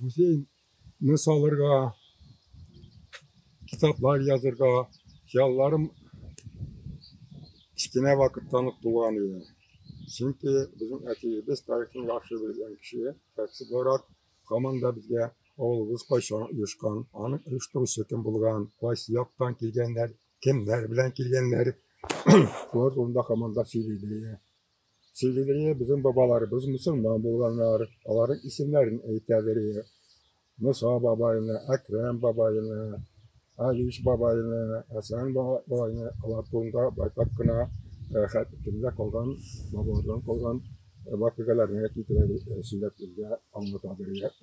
Музейны салырга, китаплар язырга хыялларым кечкенә вакыттан ук туган иде. Чөнки безнең әтиебез тарихны яхшы белгән кеше, шәхси буларак һаман да безгә авылыбыз кайчан оешкан, аны оештыручы кем булган, кайсы яктан килгәннәр, кемнәр белән килгәннәр, шулар турында һаман да сөйли иде. Сөйлиләр, безнең бабаларыбыз мөселман булганнар, аларның исемнәрен әйтәдер. Муса бабайны, Әкрәм бабайны, Алиш бабайны, Хәсән бабайны, алар турында байтак кына хәтердә калган, бабалардан калган вакыйгаларны китерә, сөйләп безгә аңлатадыр.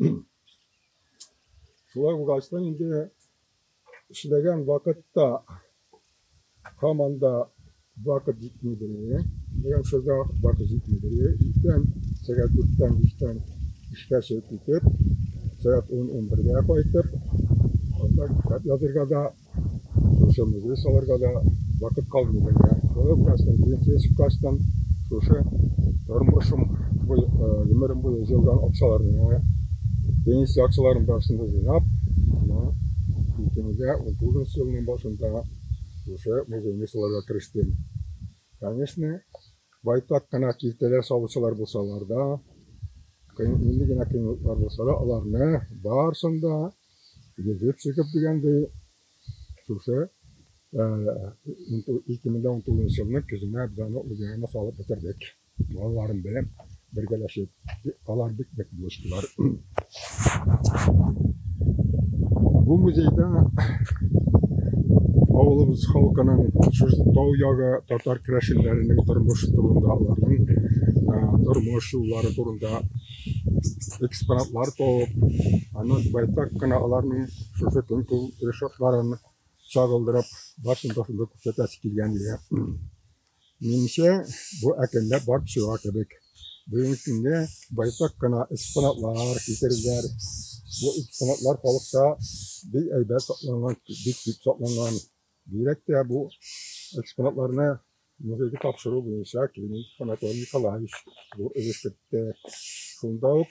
Шулай булгачтан инде эшләгән вакытта һаман да вакыт җитмидер. Дигән чорда вакыт җитмидер. Иртән сәгать 4-тән 5-тән эшкә чыгып китеп, сәгать 10-11-гә кайтып, анда китап язырга да, шушы музей салырга да вакыт калмый безгә. Шулай булгачтан, пенсия чыккачтан, шушы тормышым буе, гомерем буе җыелган акчаларны, пенсия акчаларын барысын да җыйнап, менә 2019 елның башында шушы музейны салырга керештем. Конечно, байтак кына киртәләр салучылар булсалар да, нинди генә кыенлыклар булса да, аларны барысын да йөзеп чыгып дигәндәй, шушы 2019 елның көзенә без аны музейны салып бетердек. Балаларым белән бергәләшеп, алар бик нык булыштылар. Бу музейда авылыбыз халкының шушы тау ягы татар керәшеннәренең тормышы турында, аларның тормыш юллары турында экспонатлар табып, аны байтак кына аларның шушы көнкүреш шартларын чагылдырып, барысын да шунда күрсәтәсе килгән иде. Минемчә, бу әкренләп барып чыга кебек. Бүгенге көндә байтак кына экспонатлар китерделәр. Бу экспонатлар халыкта бик әйбәт сакланган, бик күп сакланган. Бигрәк тә бу экспонатларны музейга тапшыру буенча Климентьев Анатолий Николаевич зур өлеш кертте. Шунда ук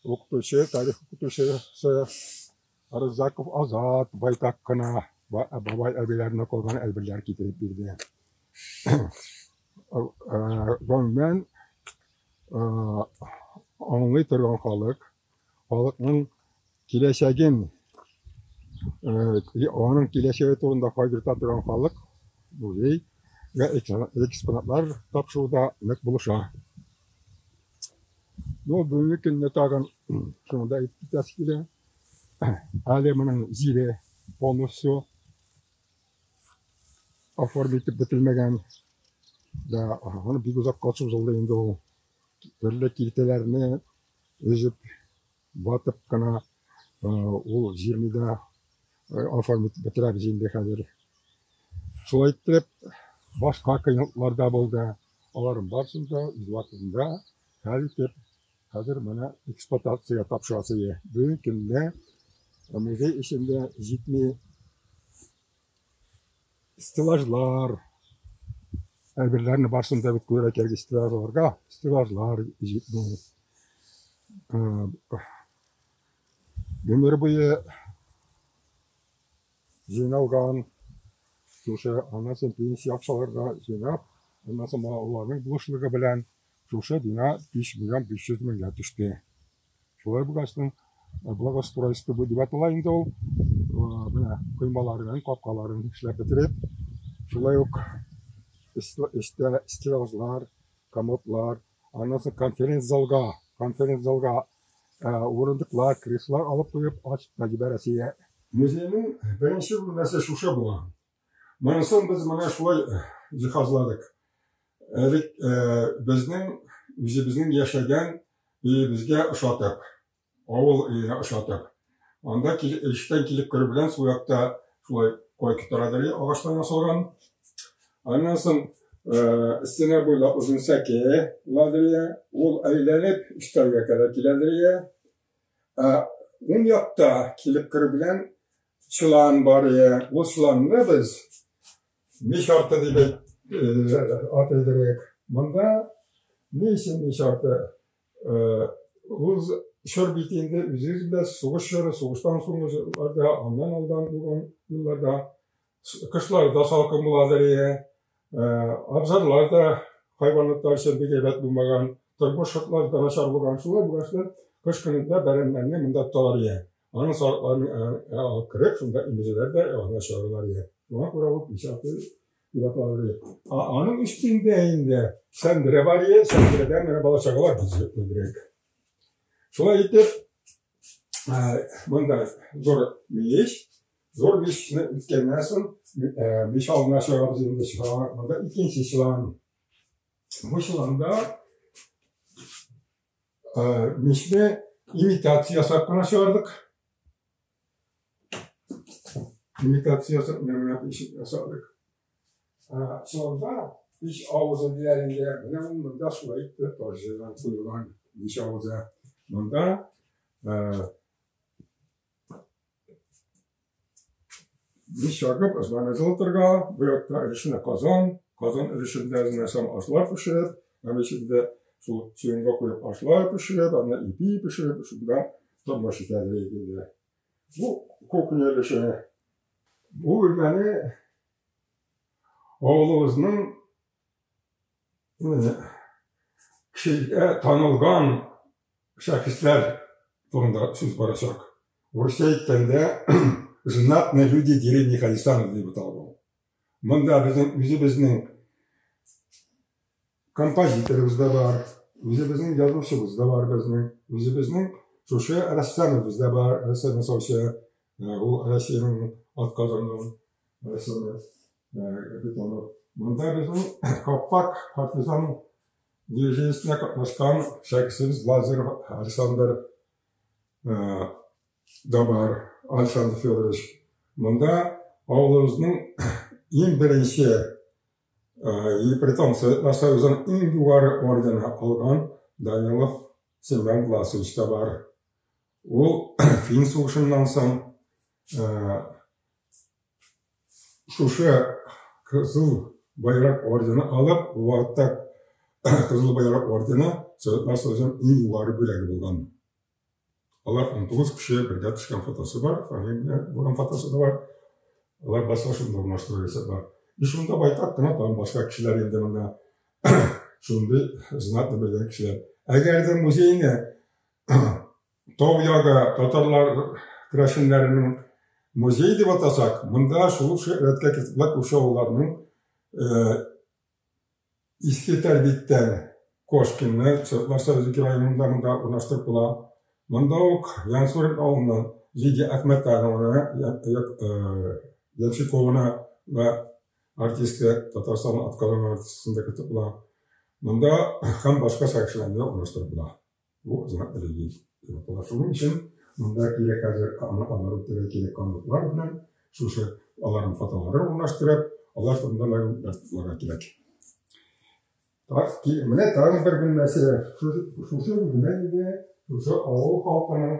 укытучы, тарих укытучысы Раззаков Азат байтак кына бабай әбиләренә калган әйберләр китереп бирде. Гомумән, аңлый торган халык, халыкның киләчәген, аның киләчәге турында кайгырта торган халык музей экспонатлар тапшыруда нык булыша. Ну, бүгенге көнне тагын шуны да әйтеп китәсе килә. Әле моның җире полностью оформить итеп бетерелмәгән. Да, аны бик озакка сузылды инде ул. Төрле киртәләрне өзеп, батып кына ул җирне дә оформить бетерәбез инде хәзер. Шулай итеп, башка кыенлыклар да булды. Аларның барысын да үз вакытында хәл итеп, хәзер менә эксплуатациягә тапшырасы. Бүгенге көндә музей эчендә җитми стеллажлар, әйберләрне барысын да бит куярга кирәк стеллажларга, стеллажлар җитми. Гомер буе җыйналган шушы, аннан соң пенсия акчалары җыйнап, аннан соң балаларның булышлыгы белән шушы бина 5 миллион 500 меңгә төште. Шулай булгачтын благоустройство бу дип атала инде ул. Менә коймаларын, капкаларын эшләп бетереп, шулай ук эштә стеллажлар, комодлар, аннан соң конференц-залга урындыклар, креслолар алып куеп ачып та җибәрәсе. Музейның беренче бүлмәсе шушы була. Монысын без менә шулай җиһазладык. Элек безнең үзебезнең яшәгән өебезгә ошатып, авыл өенә ошатып. Анда эштән килеп керү белән сул якта шулай койка торадыр, агачтан ясалган. Аннан соң стена буйлап озын сәке буладыр, ул әйләнеп өстәлгә кадәр киләдер. Уң якта килеп керү белән чолан бар. Ул чоланны без мич арты дип атыйдырык. Монда ни өчен мич арты? Ул чор бит инде, үзегез беләсез, сугыш чоры, сугыштан соңгы елларда, аннан алдан булган елларда кышлар да салкын буладыр ие. Абзарлар да хайваннар өчен бик әйбәт булмаган, тормыш шартлары да начар булган. Шулай булгач та, кыш көнендә бәрәннәрне монда тоталар ие. Аның сарыкларын алып кереп, шунда имезәләр дә янына чыгаралар ие. Шуңа күрә ул пич аты дип аталар ие. Аның өстендә инде сәндерә бар ие, сәндерәдә менә бала-чагалар күбрәк. Шулай итеп, монда зур мич, зур мичне үткәннән соң, мич алдына чыгабыз инде, чыга, монда икенче чолан. Бу чоланда мичне имитация ясап кына чыгардык. Имитация ясап, менә ишек ясадык. Чоланда мич авызы диләр инде. Менә ул монда шулай итеп торжыдан куелган мич авызы. Монда мич ягып, ызбаны җылытырга, бу якта өлешенә казан, казан өлешендә нәрсә ашлар пешереп, һәм эчендә шул чуенга куеп ашлар пешереп, анда ипи пешереп, шунда тормыш итәләр инде. Бу кухня өлеше. Бу бүлмәне авылыбызның кешегә танылган шәхесләр турында сүз барачак. Урысча әйткәндә, знатные люди деревни Халистанов дип атала бу. Монда безнең үзебезнең композиторыбыз да бар, үзебезнең язучыбыз да бар безнең, үзебезнең шушы рәссамыбыз да бар, рәссам ясаучы, ул Россиянең атказанган рәссамы Капитонов. Монда безнең Каппак партизан движениесенә катнашкан шәхесебез Лазарев Александр да бар, Александр Федорович. Монда авылыбызның иң беренче, и притом Советлар Союзының иң югары ордены алган Данилов Семен Власович та бар. Ул фин сугышыннан соң шушы Кызыл Байрак ордены алып, ул вакытта Кызыл Байрак ордены Советлар Союзының иң югары бүләге булган. Алар 19 кеше бергә төшкән фотосы бар, фамилия булган фотосы да бар. Алар башка шунда урнаштырып бар. И шунда байтак кына тагын башка кешеләр инде монда шундый знатный белгән кешеләр. Әгәр дә музейны Тау ягы татарлар керәшеннәренең музей дип атасак, монда шул рәткә кертелә күрше авылларның Иске Тәрбиттән Кошкинны, Советлар Союзы герое монда урнаштырып була. Монда ук Янсурин авылыннан Лидия Әхмәтанованы, Ямщикованы артистка, Татарстан атказанган артисткасын да кертеп була. Монда һәм башка шәхесләрне урнаштырып була. Бу знатный людей дип атала. Шуның өчен монда кирәк хәзер аны алар үтәргә кирәк калмыклар белән шушы аларның фотоларын урнаштырып, алар турында мәгълүматлар тупларга кирәк. Так, менә тагын бер бүлмәсе. Шушы бүлмә инде шушы авыл халкының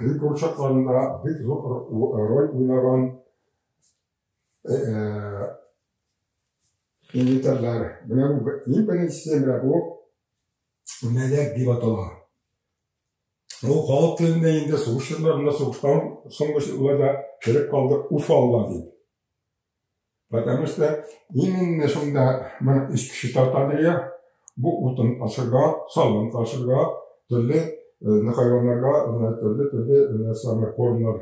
көн курчакларында бик зур роль уйнаган инвентарьлар. Менә бу иң беренчесе, менә бу мәләк дип атала. Ул халык телендә инде сугыш елларында, сугыштан соңгы елларда кереп калды уфалла дип. Потому что именно шунда моны өч кеше тарта дия, бу утын ташырга, салым ташырга, төрле хайваннарга, төрле-төрле нәрсәләр, кормнар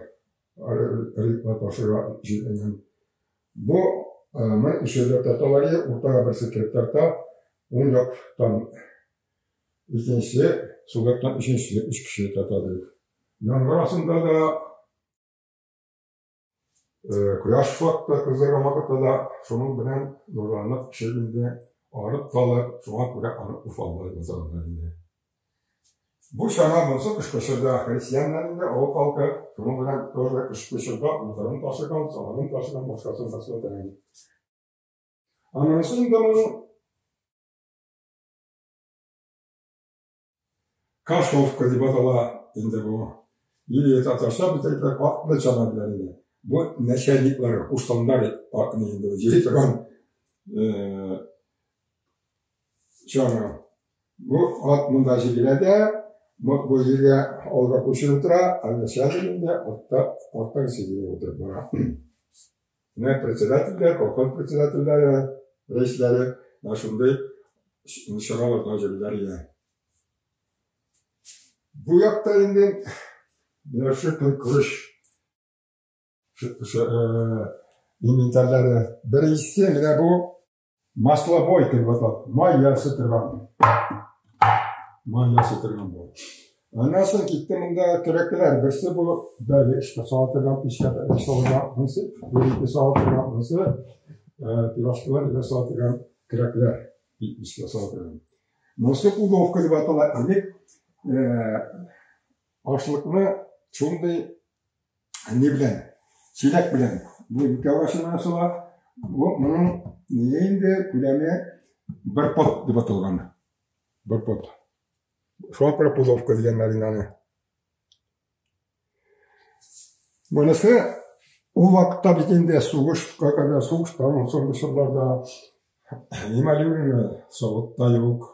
ташырга җирләнгән. Бу моны өчәүләп тарталар иде, уртага берсе кереп тарта, уң яктан икенче, сул яктан өченче, өч кеше тарта ди. Яңгыр астында да, кояш вакыты, кыздырган вакытта да шуның белән нурланып кеше инде арып талып, шуңа күрә аны уфалла дип атаганнар инде. Бу чана монысы кышкы чорда крестьяннар инде, авыл халкы шуның белән тоже кышкы чорда утырын ташыган, саламын ташыган, башкасын ташыган. Аннан соң инде моның кашовка дип атала инде бу. Или татарча без әйтәбез атлы чана диләр инде. Бу начальниклар, куштаннар атны инде җыри торган чана. Бу ат монда җигелә дә, Бу җиргә алга күчеп утыра, ә начальник инде артта, арттагы сиденьегә утырып бара. Менә председательләр, колхоз председательләре, рәисләре менә шундый чараларда йөриләр иде. Бу якта инде менә шул көнкүреш инвентарьлары. Беренчесе менә бу маслобойка дип атала. Май ясый торган. Май ясый торган бу. Аннан соң китте монда көрәкләр. Берсе бу бәле эшкә сала торган, пичкә салырга, монысы бөрүкә сала торган, монысы пирожкилар илә сала торган көрәкләр, пичкә сала торган. Монысы пудовка дип атала. Элек ашлыкны шундый ни белән, чиләк белән. Бу ике агачы белән сала. Бу моның ни инде күләме бер пот дип аталган. Бер пот. Шуңа күрә пудовка дигәннәр инде аны. Монысы ул вакытта бит инде сугышка кадәр, сугыштан соңгы чорларда эмалированный савыт та юк.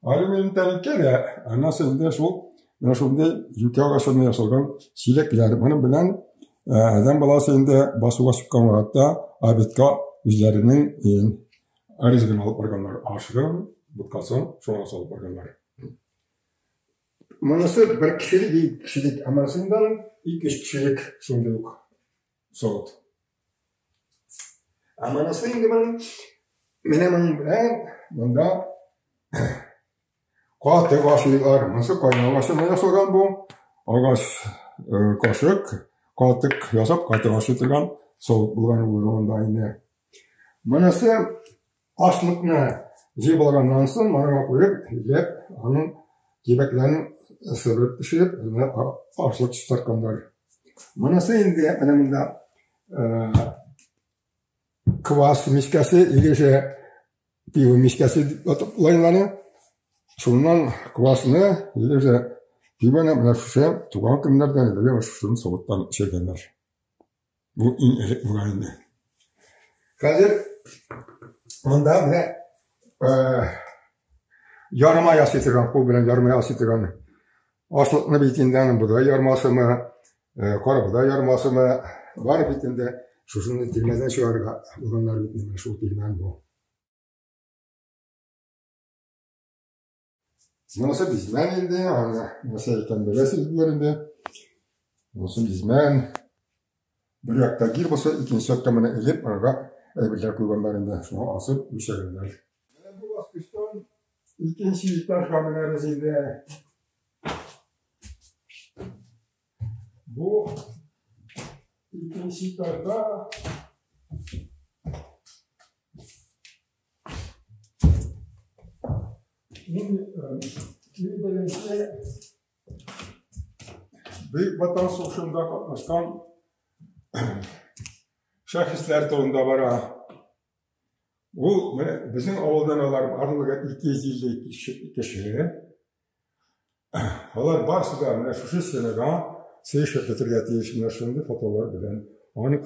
Алюминий тәлинкә дә, аннан соң инде шул менә шундый юкә агачыннан ясалган чиләкләр. Моның белән адәм баласы инде басуга чыккан вакытта обедка үзләренең ризыгын алып барганнар. Ашыгын, боткасын шуңа салып барганнар. Монысы бер кешелек, ике кешелек, ә монысында ике-өч кешелек шундый ук савыт. Ә монысы инде моның менә моның белән монда каты ашыйлар. Монысы кайнар ашына ясалган бу. Агач кашык, катык ясап, катык ашый торган савыт булган ул заманда инде. Монысы ашлыкны җыеп алганнан соң, моңа куеп, иләп, аның кибәкләрен сырып төшереп, ашлык чистартканнар. Монысы инде менә монда квас мискәсе, или пиво мискәсе дип атап лайланы. Шуннан квасны, или пивоны менә шушы туган көннәрдә, или шушы савыттан эчергәннәр. Бу иң элек булган инде. Хәзер монда менә ярма ясый торган, кул белән ярма ясый торган ашлыкны бит инде аның бодай ярмасымы, кара бодай ярмасымы, бар бит инде шушыны тирмәдән чыгарырга булганнар бит инде шул тирмән бу. Монысы бизмән инде, аны нәрсә икәнен беләсез булыр инде. Монысы бизмән. Бер якта гир булса, икенче якта моны элеп, аңа әйберләр куйганнар инде. Шуңа асып үлчәгәннәр. Менә бу баскычтан икенче этажга менәбез инде. Бу икенче этажда Иң беренче Бөек Ватан сугышында катнашкан шәхесләр турында бара. Ул менә безнең авылдан алар барлыгы 250 кеше. Алар барысы да менә шушы стенага сыешып бетергә тиеш менә шундый фотолар белән. Аны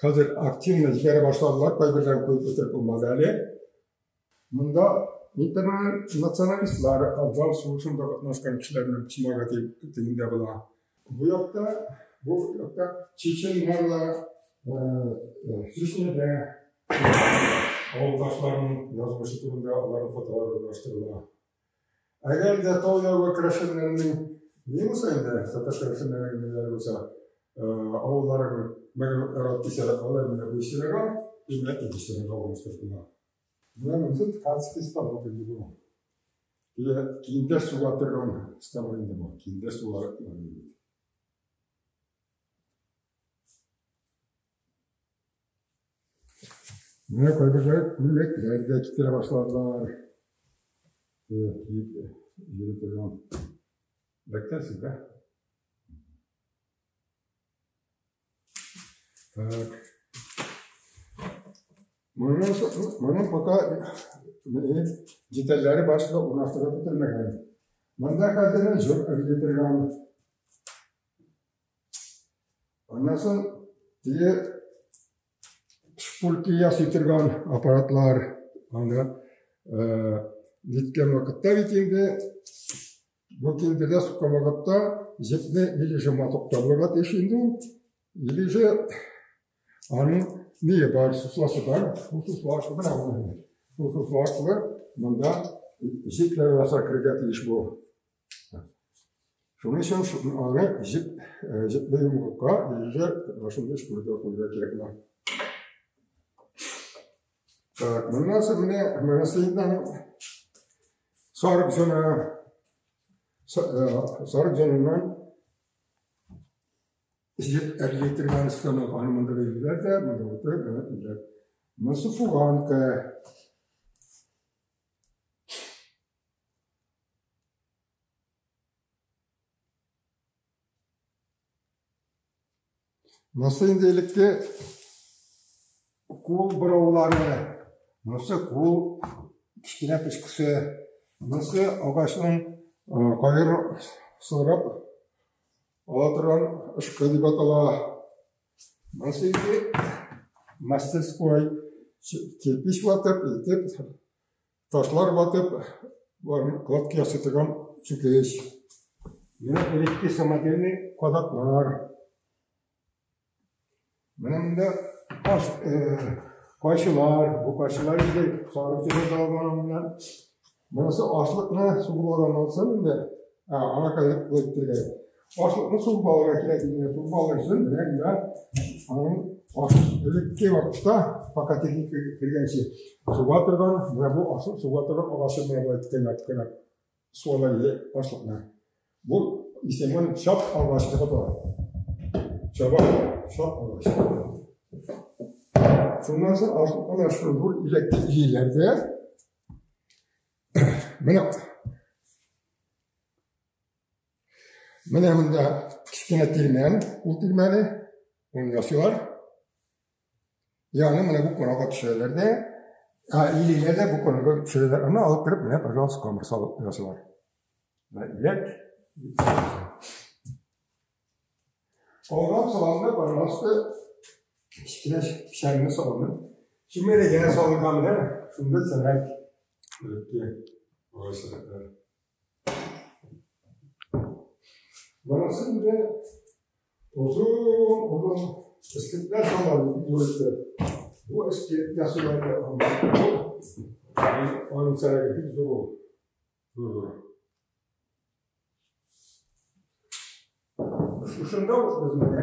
хәзер активно җибәрә башладылар, кайберләрен куеп бетереп булмады әле. Монда интернационалистлар, Афган сугышында катнашкан кешеләрнең почмагы дигәндә була. Бу якта, бу якта чеченнарла, Чечнядә авылдашларының язмышы турында аларның фотолары урнаштырыла. Әгәр дә тау ягы керәшеннәренең ни булса инде, татар керәшеннәренең ниләре булса, авылларының мәгълүматлары алып килсә, алар менә бу стенага, менә икенче стенага урнаштырдылар. Менә монысы ткацкий станок инде бу. Киндер суга торган станок инде бу. Киндер суга инде. Менә кайберләре күлмәкләр дә китерә башладылар. Киеп йөри торган. Эләктәсез, да? Так. Моның пока детальләре барысы да урнаштырып бетермәгән. Монда хәзер җыр әзерли торган. Аннан соң теге шпульки ясый торган аппаратлар, анда ниткән вакытта бит инде Бу киндердә суккан вакытта җепне или же матокта булырга тиеш инде ул, или же аның ние бар, сусласы бар, шул сусла аркылы менә ул. Шул сусла аркылы монда җепләр арасына керергә тиеш бу. Шуның өчен аны җеп, җепле йомгакка или же шундый шпульга куярга кирәк була. Так, моннан соң менә монысы инде аның сарык җоны, сарык җоныннан җеп әрли торган станок, аны монда бәйлиләр дә, монда утырып, менә ирләр. Монысы фуганка. Монысы инде элекке кул бораулары, монысы кул кечкенә пычкысы, монысы агачның каер сырып ала торган ышкы дип атала. Монысы инде мастерской, кирпич ватып, итеп, ташлар ватып, кладка ясый торган чүкеч. Менә элекке самодельный кадаклар. Менә монда аш, кайчылар, бу кайчылар инде сарык җирдә алган белән. Монысы ашлыкны сугып алганнан соң инде, аңа кадәр куеп килгән. Ашлыкны сугып алырга кирәк инде, сугып алыр өчен менә монда аның элекке вакытта, пока техника кергәнче, суга торган, менә бу ашлык суга торган агачы менә болай текән ятып суала иде ашлыкны. Бу исемен чап агач дип атала. Чаба, чап агач. Шуннан соң ашлыкны шул зур иләккә илиләр дә. Менә Менә монда кечкенә тирмән, ул тирмәне, аны ясыйлар. Ягъни менә бу каналга төшерәләр дә, илиләр дә бу каналга төшерәләр. Аны алып кереп, менә, пожалуйста, камыр салып ясыйлар. Менә иләк. Калган саламны, пожалуйста, кечкенә печәнне саламны. Чүмәләгә салырга менә шунда сәнәк. Агач сәнәкләр. Монысы инде озын-озын эскертләр салалар бик. Бу эскерт ясыйлар аның сәнәге бик зур ул. Зур-зур. Шушында ук без менә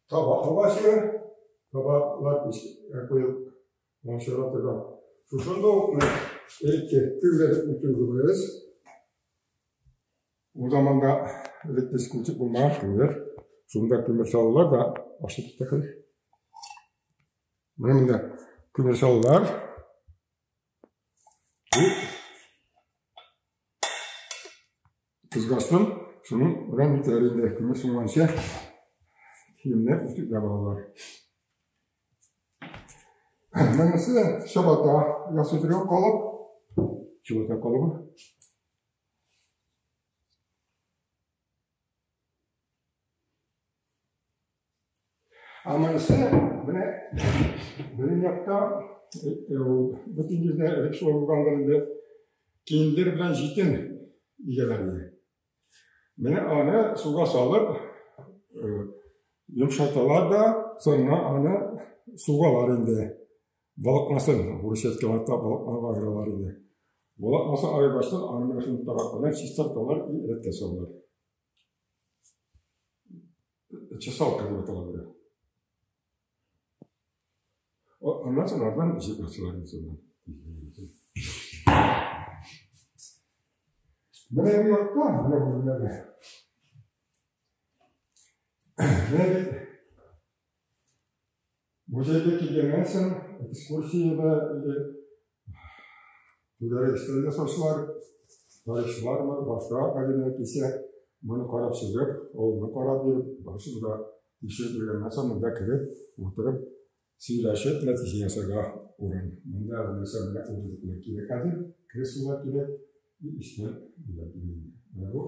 таба агачы, табалар куеп мунчага торган. Шушында ук менә элекке төгәләтеп үтүгебез. Ул заманда электрик күтек булмаган күмер. Шунда күмер салалар да ачып китә хәзер. Менә монда күмер салалар. Кызгасын, шуның белән битәр инде. Күмер суынганча киемнәр үтүкләп алалар. Монысы чабата ясый торган калып. Чабата калыбы. Ә монысы менә безнең якта ул бөтен җирдә элек шулай булгандыр инде. Киндер белән җитен игәләр иде. Менә аны суга салып, йомшаталар да, соңына аны сугалар инде. Волокносын, урысча әйткәндә, волокнога аералар инде. Волокносын аергач, аны менә шундый табак белән чистарталар и рәткә салалар. Чесалка дип атала бу. Аннан соң ардан җеп ясыйлар инде. Менә бу якта, менә бу бүлмәдә. Менә бит музейга килгәннән соң экскурсиядә или түгәрәк өстәл ясаучылар, тарихчылармы, башка галимнәр килсә, моны карап чыгып, авылны карап йөреп, барысын да тикшереп йөргәннән соң монда кереп, утырып, сөйләшеп, нәтиҗә ясарга урын. Монда булмаса менә урындыклар кирәк хәзер, креслолар кирәк, и өстәл кирәк. Менә бу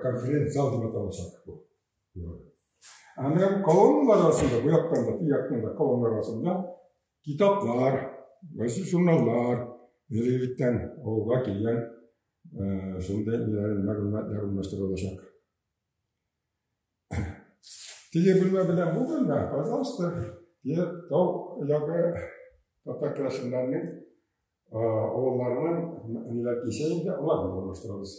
конференц-зал дип аталачак бу. Ә менә бу колонналар арасында, бу яктан да, теге яктан да колонналар арасында китаплар, газет журналлар, элек-электән авылга килгән Шундый ниләр, мәгълүматлар урнаштырылачак. Теге бүлмә белән бу бүлмә, пожалуйста, теге тау ягы татар керәшеннәренең авылларының ниләр кисә инде, аларны урнаштырабыз.